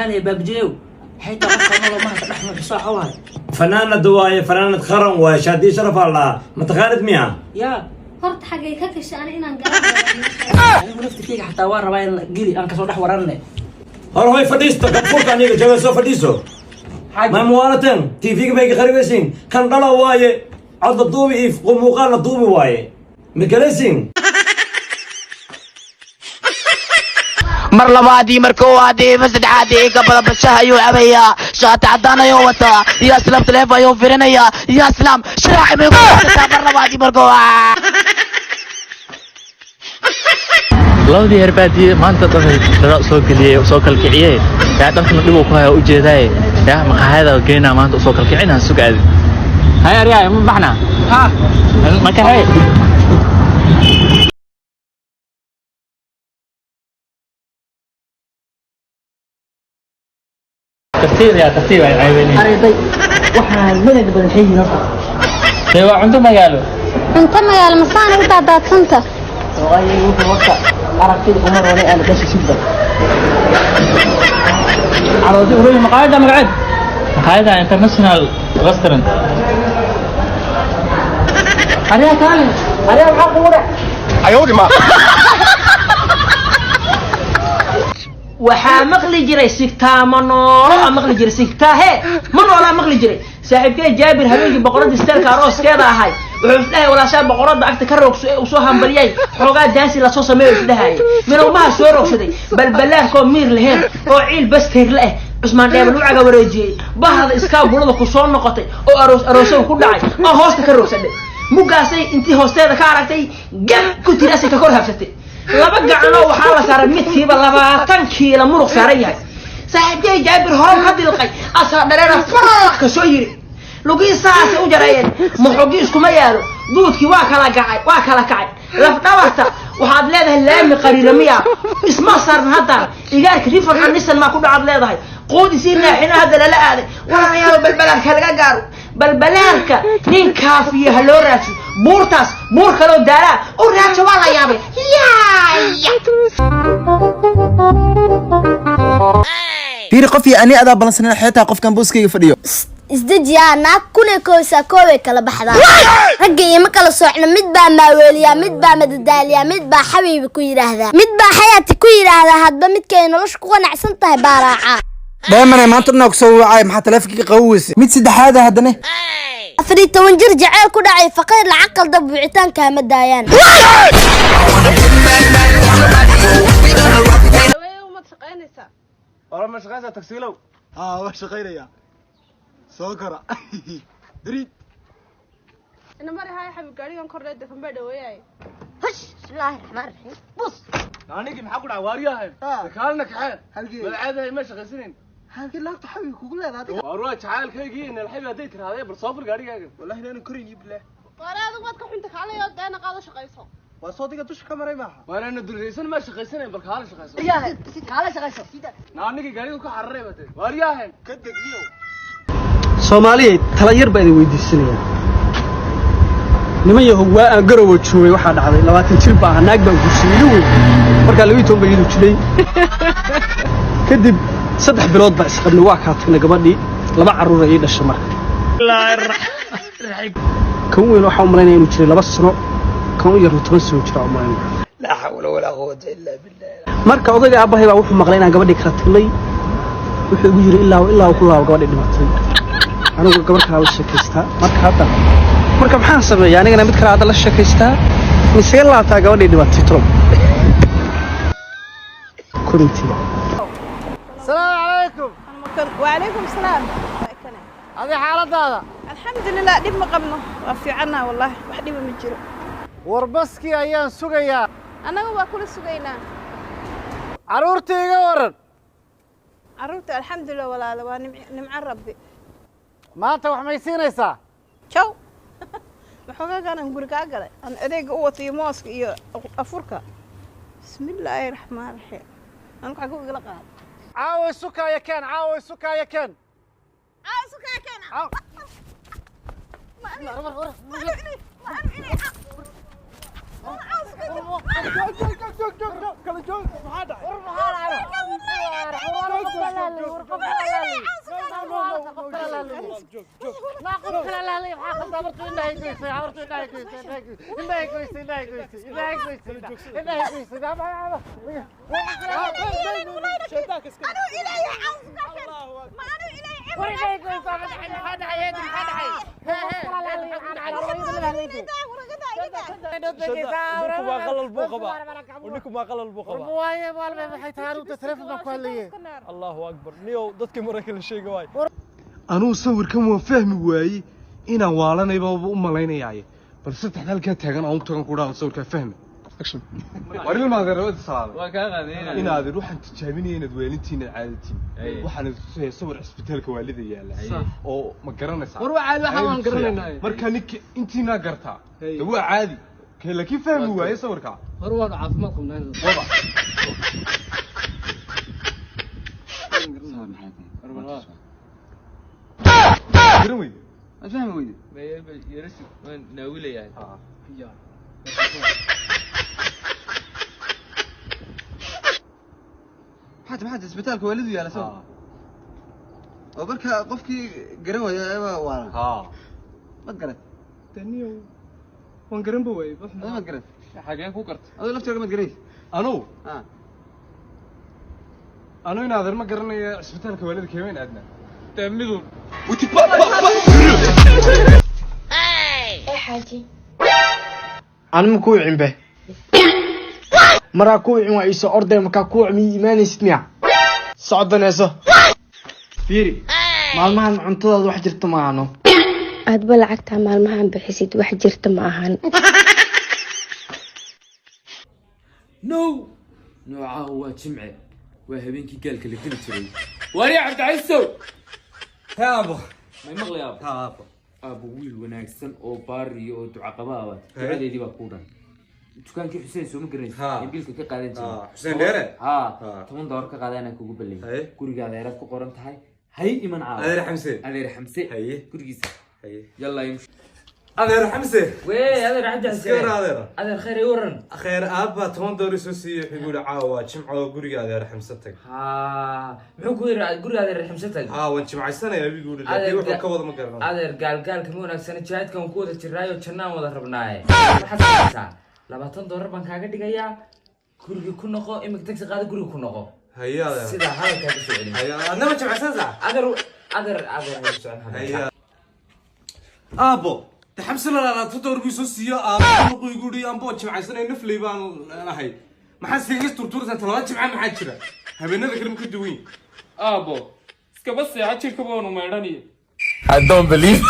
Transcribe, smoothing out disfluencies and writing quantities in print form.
Kaalay baabijeeyow, xaytaa qofka nolol maha ka dhex nuuxiso xawaay. Fanaanad waaye, fanaanad qaran waaye, Shaadiye Sharaf aa lahaa. Mataqaanid miya? Yaa? Horta xaggay ka gashay ani inaan garan? Anigu laftirkeyga xataa waa rabaa in geli aan kasoo dhex waranne. Hor hoy fadhiisto, kan furka aniga jooga, soo fadhiiso. Xaaji. Ma muwaalateen TV-ga bay ka qaribeysiin. Kan dhalo waaye, cod la duubi iyo muuqaal la duubi waaye, makalaysiin. Mar labaadii, mar koowaadii, mar saddexaadii, ka badan bashaha ayuu cabayaa, shaati caddaan ayuu wataa. Yaa islaam, taleefon ayuu firinayaa. Yaa islaam, shiraaci may ku haysataa. Mar labaadii, mar koowaad. Labadii heer baadiye maanta dhan dhala soo geliyey, soo kalkiciyey. Yaa dharkana dhib uu ku haya ujeedaaye, yaa maqaayada geynaa maanta usoo kalkicinaa sugaadi. Hay aryaay, ma baxna? Ha. Ma kaxay? Tartiib yaa tartiib, ay caybeynay. Arday, waxaan madad badan xeeyihiin horta. Dee waa cunto magaalo. Cunto magaalo masaana u daadaadsanta. Waayo wuxuu horta aragtida uma roonay aan dhasha sugda caloodi uroy. Maqaayada magaceed? Maqaayada International Restaurant. Aryaa kaale, aryaa, maxaa kugu dhac? Waxaa maqli jiray sigtaa ma noolo, aa maqli jiray sigtaa he ma noolaa maqli jiray. Saaxiibkee Jaabir habeenkii boqoradda isteelka arooskeeda ahay wuxuu isdhahay walaashaa boqoradda agta ka roogso ee uu soo hambaliyay, xoogaa daansi lasoo sameeyo isdhahayay. Minowmaha soo roogsaday balbalaarkoo miir lahayn oo ciil bastayr la eh. Cusmaan Dheebal u caga wareejiyey bahda iskaa bulada ku soo noqotay oo aroos aroosow ku dhacay oo hoosta ka roogsadhay. Mugaasay intii hoosteeda ka aragtay gab ku tiri asay ka kor habsatay. Laba gacanoo waxaa la saaray midkiiba 20 kiilo muruq saaran yahay. Saaxiibkey Jaabir hore ka dilqay, asaa dhareera faraq ka soo yiri, lugihii saasay u jareeyeen, muxugii iskuma yaalo, duudkii waa kala gacay, waa kala kacay. Lafdhabarta waxaad leedahay laami qariira miya isma saaran haddaan igaarka rifarka nisan maa ku dhacaad leedahay quudisii naaxina hadda lala aaday. Walaalayaalo, balbalaarka laga gaaro, balbalaarka nin kaafiyo ha loo raadso, buurtaas buur kaloo daalaa u raadso. Waa la yaabay yaaya. Fiiri, qof iyo ani adaa balansanin, xeetaa qofkan booskayga fadhiyo. Isdejiyaa, naag kunay kooysaa koobay kala baxdaa. Ragga iima kala soocno, mid baa maaweeliyaa, mid baa madadaaliyaa, mid baa xabiibi ku yidhaahdaa, mid baa xayaati ku yidhaahdaa. Hadba midkay nolosha ku qanacsan tahay baa raacaa. Dheemane, maanta dhanaa kusoo wacay, maxaa taleefanka qaban weyse? Mid saddexaada haddane. 14 jir jaceyl ku dhacay, faqiir lacag qalda, buucitaanka hama daayaan. Umaad shaqaynaysaa? Ora, ma shaqaynaysaa tagsiilow? Haa, waa shaqaynayaa, soo kora dariid. Ina mari haya xabib, gaarigan kordhay dekan baa dhaweeyay. Hush, bismillaahi raxmaan raxiim, bus. Anigii maxaa ku dhacay waaryahay? Kaalna kaxee. Halkee? Magaceedahay ma shaqaysanayn. Halkii laagta xabiib kugu leedahay adiga? Waar waa jacaylkaygii nalxabi hadday tirahdee, bal soo fur gaadhigaaga. Wallahi inaanan korayn iyo bilaah. Waare, adigu waad ka xunta, kaalay oo deena qaado, shaqayso. Waa soo diga dusha ka maray maaha. Waanana duraysan, ma shaqaysanayn, bal kaala shaqayso. Kaala shaqayso. Na anigii gaadhiga ku xararay bate waaryahay. Ka degniyow. Soomaaliya, tala yar baa idin weydiisanayaa. Niman yahow, waa aan garowa joogay, waxaa dhacday 20 jir baa ahaa, naag baan guursaday iga weyn. Markaa 12 baa iyadu jiray. Kadib 3 bilood baa isqabnay, waa kaa tagnay gabadhii, laba carruur ay ii dhashay. Marka kan weyn waxaa u malaynaya inuu jiray 2 sano, kan u yarna 10 sano jira u malaynaya. Laa xawla walaa quwata illaa billah. Marka odayga aabbahay baa wuxuu maqlay inaan gabadhii kala tagnay. Wuxuu igu yidhi ilaa ilaa uu ku laabo gabadhii dhimatay, anigu gabar kalaa la sheekaystaa. Marka hadda marka maxaan sameeyaa? Anigana mid kale hadda la sheekaystaa, misaga laabtaa gabadhii dhimatay? Tolob commentiga. Asalaamu calaykum. Wacalaykum salaam. Adi xaaladaada? Alxamdulilah, dhib ma qabno, waa fiicanaa wallaahi, wax dhiba ma jiro. War baskii ayaan sugayaa. Annaga waa kula sugaynaa. Carruurtii iga waran? Carruurta alxamdulilah walaala, waa nimco rabbi. Maanta wax may siinaysaa? Jaw, maxoogaagaan aan guri kaa galay aan adeega u wato iyo mooska iyo afurka. Bismillaahi raxmaan raxiim, anigu xaguu igala qaada. Caawa sukaya keen, caawa sukaya keen. Caawa sukaya keen. Allahu akbar niyow dadkii maraykan la sheegi waay. Anuu sawirkan waan fahmi waayey, inaan waalanayba u malaynayaaye, bal saddex halkaa taagan aan u tagan ku dhaha sawirkaa fahmi. War ilma adeer salaam. Waa kaa qaadayna. Inaad waxaan tijaabinaya inaad weelintiin caadatiin. Waxaan idin tusaya sawir cisbitaalka waalida yaala oo ma garanaysaa. War waa caadi, waxaan waan garanaynaa. Marka ninka intiinaa gartaa de waa caadi. Kee laakiin fahmi waaye sawirka. Hore waanu caafimaad qabnaa. Waba. Garan weyde. Ma fahmi weyde? Yarasi waan naawilayahay. Maxaad isbitaalka waalidu yaala soo oo marka qofkii garan waaya waa waala. Ma garat taniyow, waan garan ba waayey. Ma garat? Xageen ku garta? Adoo laftooda maad garanaysa. Anuu anuu in adeer ma garanaya cisbitaalka waalida keemayn aadna. Dee midun. Anima kuu cimbe maraa kuu cin waa iisoo orday, markaa kuu cimiy imaanaysid miya socdanayso. Fiiri, maalmahan cuntadaada wax jirta ma ahano. Aadba lacagtaa maalmahan bixisid wax jirta ma ahan. No, noocaahu waa Jimce, waa habeenkii gaalka la geli jiray. Waariya Cabdicasow. Aabo. May maqlay aabo? Aabo. Aabo, wiil wanaagsan oo baariyo oo duca qabaa baad. Ducadeedii baa kuu dhan. Dukaankii Xuseen soo ma garanaysa ee biilka ka qaadan jiray? Xuseen Dheere? Ha, $10 ka qaadanaan kugu ballayay. Guriga adeeraad ku qoran tahay, hay iman caawa. Adeer Xamse. Adeer Xamse. Gurigiisa. Yalla imshi. Adeer Xamse. Wee adeer Cabdi Xamse. Iska war adeer. Adeer, khayr ay waran. Khayr aabba $10 soo siiyey, wuxuu yidhi caawa jimco guriga adeer Xamse tag. Ha, muxuu ku yidhi guriga adeer Xamse tag? Ha, waan jimcaysanayaa abigu yidhi, laakiin wuxuu ka wada ma garanayo. Adeer, gaalgaalka ma wanaagsana, jihaadkan waan ku wada jirnaayo, jannaan wada rabnaaye. Waxaad samaysaa, $20 baan kaaga dhigayaa, guriga ku noqo imika, tagsi qaada, guriga ku noqo. Haye adeer. Sidaa hadalkaa ku soo celin. Haye, adna ma jimcaysanaysaa? Adeer, adeer, adeer, hay socon. Haye. Aabbo, de Xamse lalaala $10 buu soo siiyo, aabbo luqu igu yidhi anboo jimcaysanaya nafley baan ahay. Maxaa siga turtuursan talabaad jimca maxaa jira? Habeenada kale ma ka duwan yihin? Aabo, iskaba seexa, jirka baanu maydhaniyo. I don't believe.